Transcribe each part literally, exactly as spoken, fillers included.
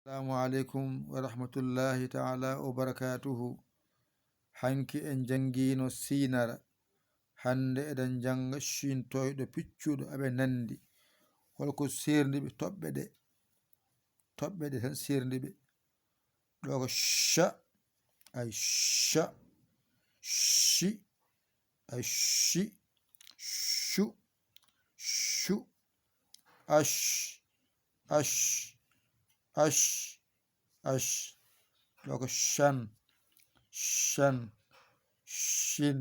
Assalamu aleykum wa rahmatullahi taala wa barakatuhu. Hanki en janngiino siinara. Hannde eɗen njannga ciintoyɗo piccuɗo aɓe nanndi. Holko seerndi ɓe toɓɓe ɗe? Toɓɓe ɗe tan seerndi ɓe. Ɗo ko ca, ay ca, ci, ay ci, cu, cu, ac, ac, ac, ac. Ɗo ko can, can, cin,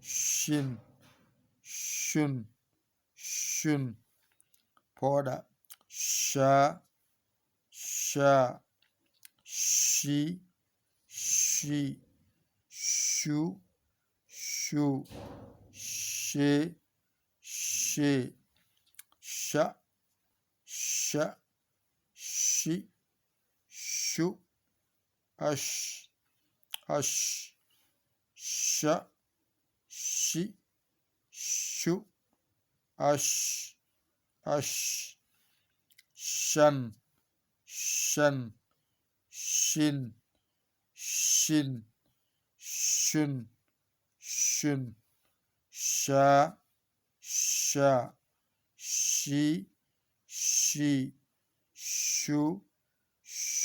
cin, cun, cun. Pooɗa, ca, ca, ci, ci, cu, cu, ce, ce, ca, ca, ci, cu, ac, ac, ca, ci, cu, ac, ac, can, can, cin, cin, cun, cun, ca, ca, ci, ci, cu,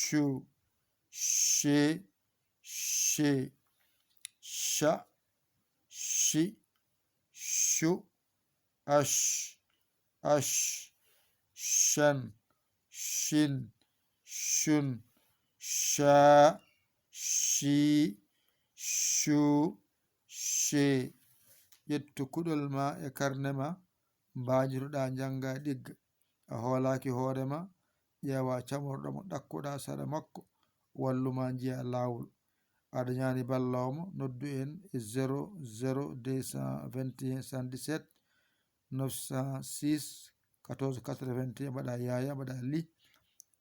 cu, ce, ce, ca, ci, cu, ac, ac, can, cin, cun, ca, ci, cu, ce. Ƴettu kuɗol ma e karne ma, mbaajitoɗaa njannga ɗigga. A hoolaaki hoore ma, ƴeewa camorɗo mo ɗakkuɗaa sara makko, wallu ma njiya laawol. Aɗa ñaani balloowo mo, noddu en e zéro zéro deux cent vingt et un soixante-dix-sept neuf cent six quatorze quatre-vingt-un, mbaɗa yaaya, mbaɗa li,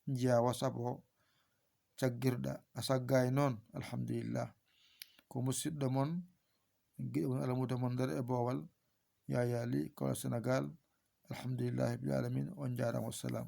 njiya WhatsApp o, caggirɗa, a saggaay noon, alhamdulillah. Ko musidɗo mon, giɗo mon, alamudo mon nder e boowal, Yaya Ly, Kaolack, Sénégal. Alhamdulillahi rabbil alamin, on njaaraama, wassalam.